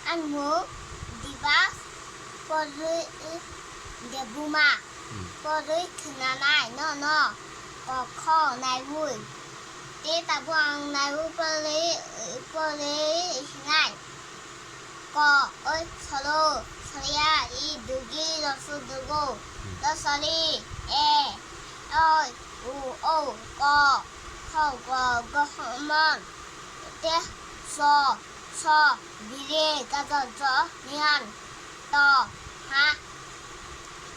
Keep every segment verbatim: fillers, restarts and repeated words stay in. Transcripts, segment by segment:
Ang mung Dibas, porwi debuma, porwi khwnanai nono kokho naiwi. Te tabuk ang naiwi porwi, porwi hinai. Ko, oi, solo, soya, i, dugi, losu, dugo, losoli, e, oi, u, o, ko, kho, go, gohomon, te, so, so, bire, gajo, jo, niyan, to, ha,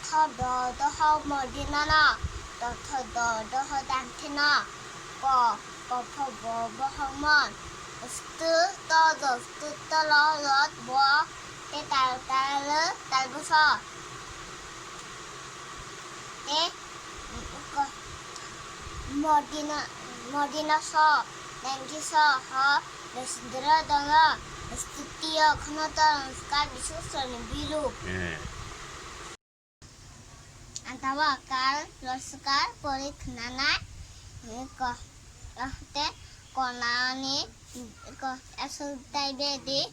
tho, do, doho, modinono, to, tho, do, doho, dantino, ko, ko, pho, bo, bohomon, stu, to, do, stu, tolo, lot, bo, te, tal, tal, tal, buso, te, ko, modino, modino, so, dengki, so, ho, Sudra dono studio khno to nokar bisu soni biru. Eh. Antabo akal, loskar, pori khnanai, eh, ko-, ah, te konani, ko-, aswk tai bedi,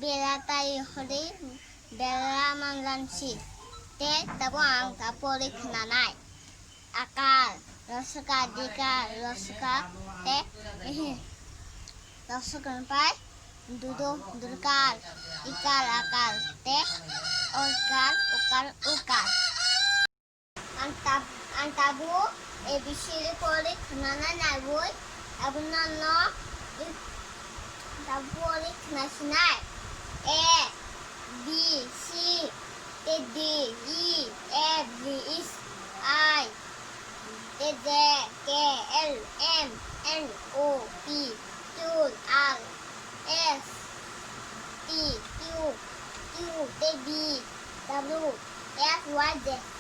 bela tai hori, bela manlansi. Te tabo ang ta pori khnanai. Akar, roswkar, dikar, roswkar, te, ehe, roswkar pai, dudo, durkar, ikar, akar, te, orkar, ukar, ukar. Ang tab-, ang tabuk A B C D pori khnana naiwi, abono no, tabuk pori khna sinai. A, B, C, te D, E, F, G, H, I, te J, K, L, M, N, O, P, Q, R, S, T, Q, Q, te V, W, X, Y, Z.